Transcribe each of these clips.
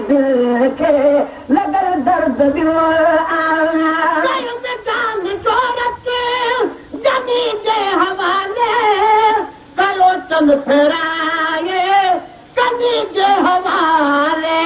दिलि खे लॻल दर्द ॿियो जे हवाले कयो चंद फेराए कनी जे हवाले।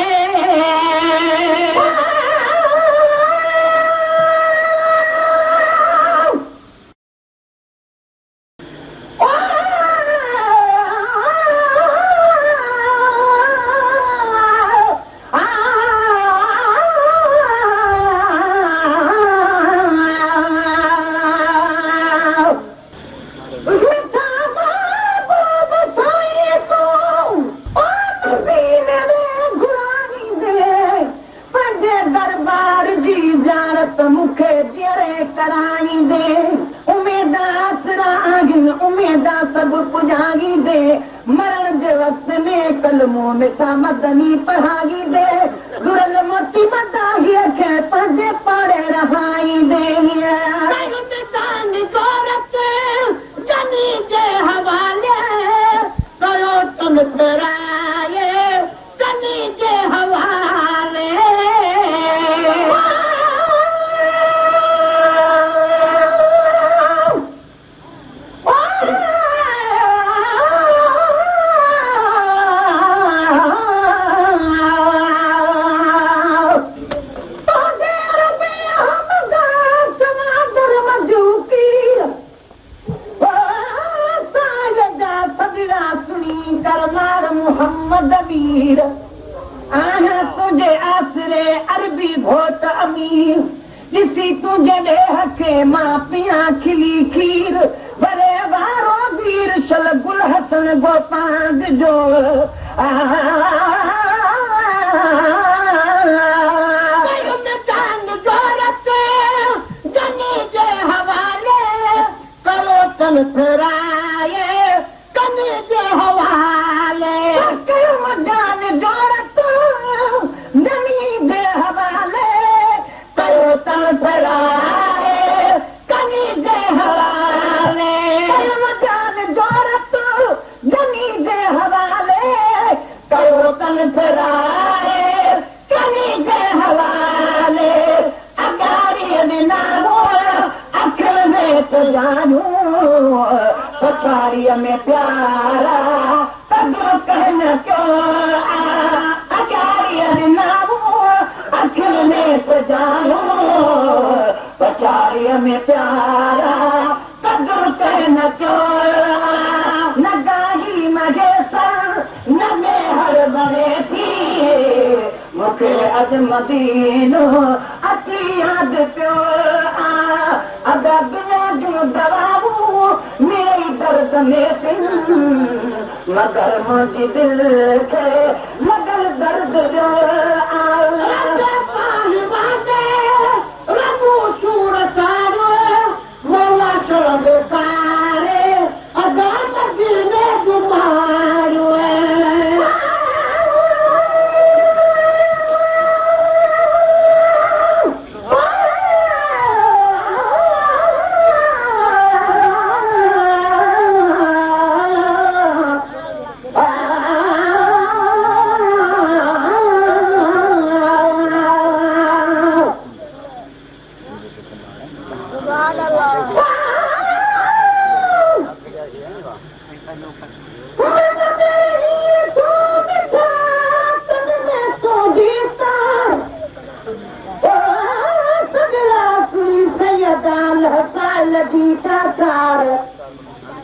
दरबार जी ज़ियारत मूंखे जीअरे कराईंदे, उमेद आसरा आहिनि, उमेद सभु पुॼाईंदे, मरण जे वक़्त में कलमो मिठा मदनी पढ़ाईंदे, गुरल मोती मदाहीअ खे पंहिंजे पाड़े रहाईंदे। जनी जे हवाले कयो तन फेराए कनी जे हवाले। मोहम्मद अमीर आहियां तुंहिंजे आसरे अरबी घोट अमीर, ॾिसी तुंहिंजे ॾेह खे मां पियां खिली खीर, भरे वारो वीर शल गुल हसन गोपांग जो। जनी जे हवाले कयो तन फेराए कनी जे हवाले। कयो जान जोरत जनी जे हवाले, कयो तन फेराए कनी जे हवाले। कयो जान जोरत जनी जे हवाले, कयो तन फेराए कनी जे हवाले। अगारी ॾिना अखियुनि में तुंहिंजो पछाड़ीअ में प्यारा तगड़ो कहन क्यों। अगारीअ ॾिना अखियुनि में तुंहिंजो पछाड़ीअ में प्यारा तगड़ो कहन क्यों। न गाही महेसर न मेहर बणे थी, मूंखे अॼु मदीनो अची यादि पियो। अदा दुनिया जूं दवाऊं मिड़ई दर्द में पिन, मगर मुंहिंजी दिलि खे लॻल दर्द ॿियो। रबू सूर सारो मौला शरण अदा मदीने गुमारो।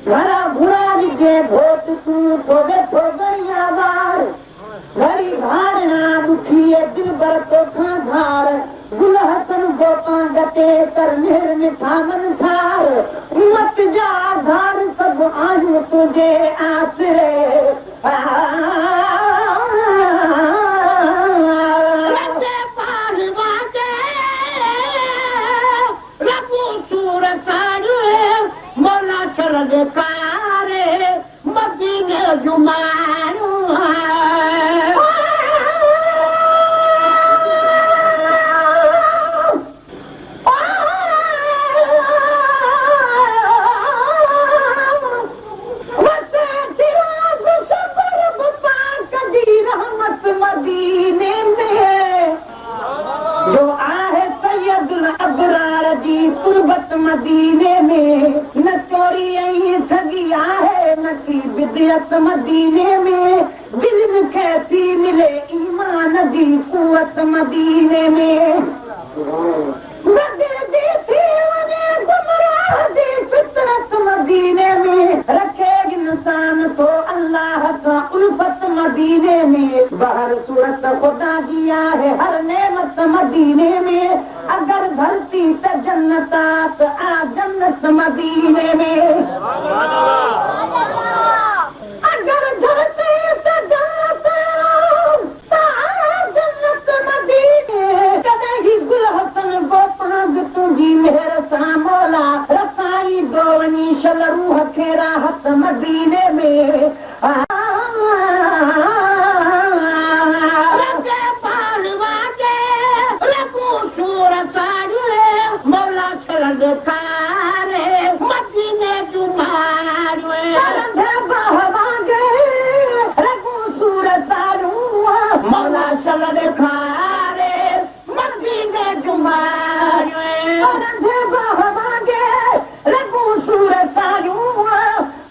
घरा घुरारी जे घोट तूं थोड़े थोड़िया वार, घड़ी धारणा दुखीअ दिलबर तोखां धार, गुल हसन गोपां गते कर मेहर मिठा मनसार, मत जा आधार सभु आहियूं तुंहिंजे आसरे। रबू सूर सारो मौला शरण कारे मदीने जुमारो। वसे कुर्बत मदीने में। न चोरी ऐं ठगी आहे न की बिदअत मदीने में। दिलनि खे थी मिले ईमान जी कुवत मदीने में। बदिलजी थी वञे गुमराह जी फितरत मदीने में। रखे इंसान तो अल्लाह सां उल्फत मदीने में। बहर सूरत ख़ुदा जी आहे हर नेमत मदीने में। अगर धरती त जन्नत आ जन्नत मदीने में। अगर धरती त जन्नत आ जन्नत मदीने। कॾहिं ही गुल हसन गोपांग तुंहिंजी मेहर सां मौला रसाईंदो वञी शल रूह खे राहत मदीने में।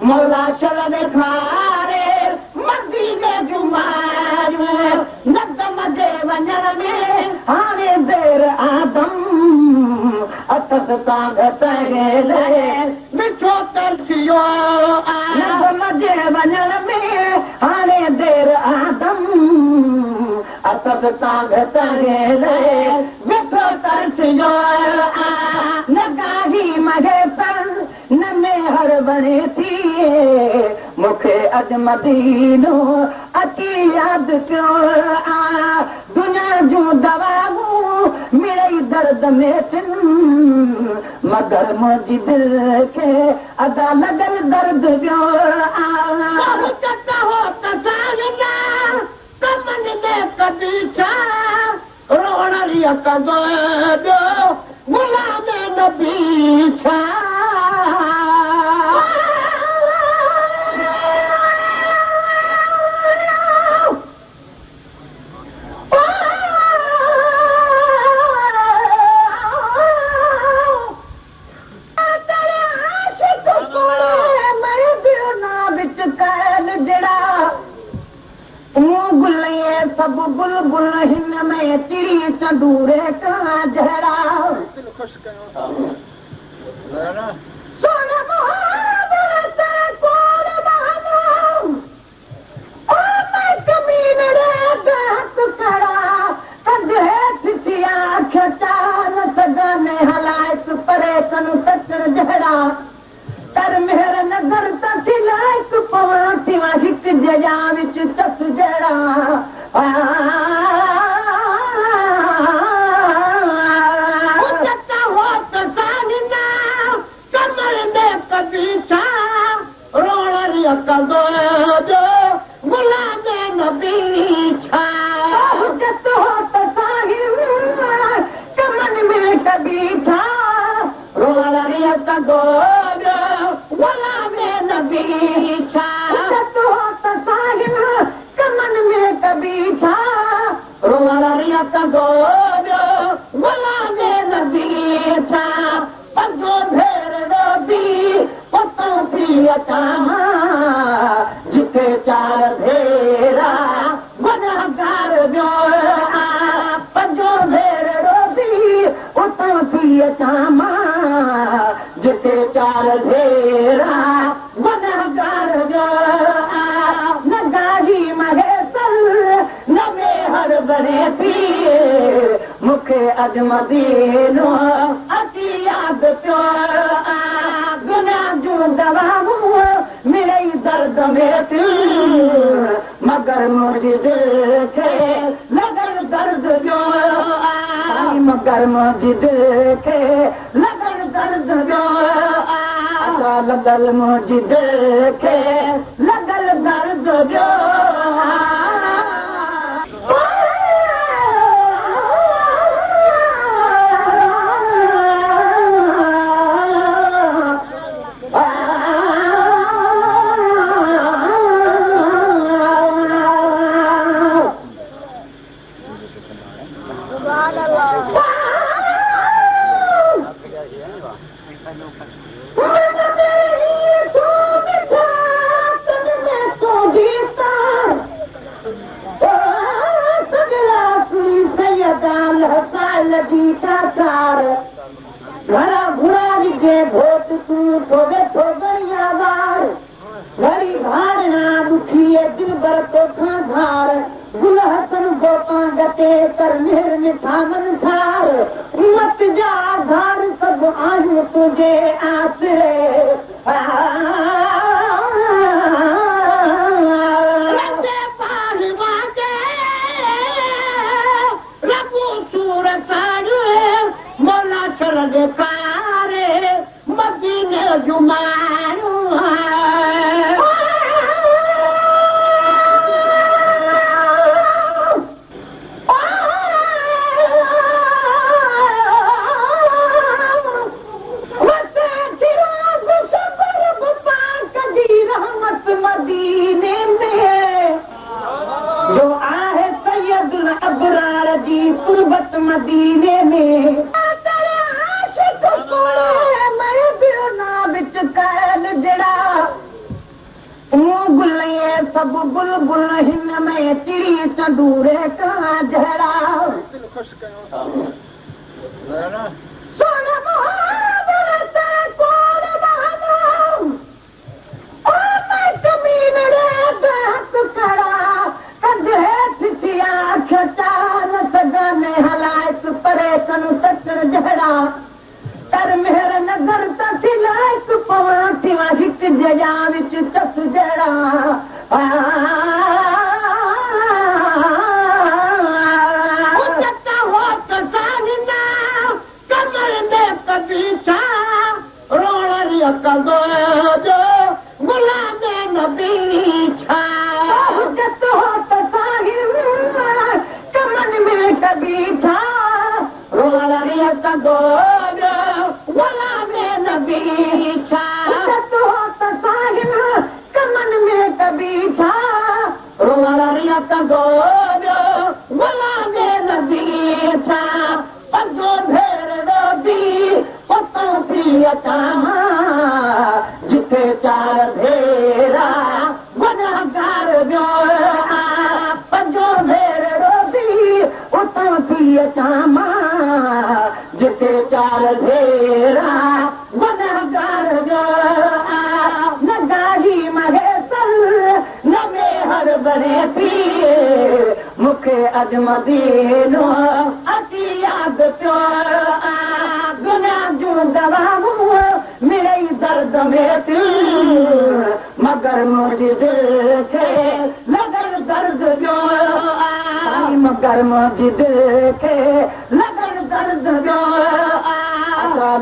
मौला शल ॾेखारे मदीने जूं मारियूं। नदम जे वञण में हाणे देरि आदम अथसि तांग मिठो तरसियो। नदम जे वञण में हाणे देरि आदम अथसि तांग मिठो तरसियो। न गाही महेसर न मेहर बणे थी मूंखे अॼु मदीनो अची यादि पियो आ। दुनिया जूं दवाऊं मिड़ई दर्द में थियनि मगर मुंहिंजी दिलि खे अदा लॻल दर्द पियो आ। रोण कंदो गुलाम नबी छा। सभु बुलबुल हिन में चिड़ी चंदूरे का जहिड़ा। हलाए परे कन सचण जहिड़ा। कर मेहर नज़र त थी लाइक़ पवां थी हिकु जया विच चस जहिड़ा। कंदो गुलाम नबी छा। हुजत हो त साहिब चमन में कभी छा। रोण कंदो गुलाम नबी छा। हुजत हो त साहिब चमन में कभी छा। रोण कंदो गुलाम नबी छा। पंजो भेर रोबी उतां थी अचां जिथे चार भेरा गुनहगार ॿियो आ। पंजो भेर रोबी उतां थी अचां जिथे चार भेरा गुनहगार ॿियो आ। न गाही महेसर न मेहर बणे थी मूंखे अॼु मदीनो अची यादि पियो आ। दुनिया जूं दवाऊं मिड़ई दर्द में थी मगर मुंहिंजी दिलि खे लॻल दर्द पियो आ। मगर मुंहिंजी दिलि खे लॻल दर्द पियो आ। लॻल मुंहिंजी दिलि खे लॻल दर्द पियो आ।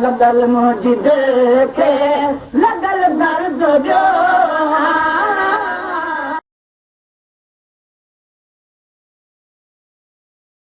लगल मुंहिंजी दिलि खे।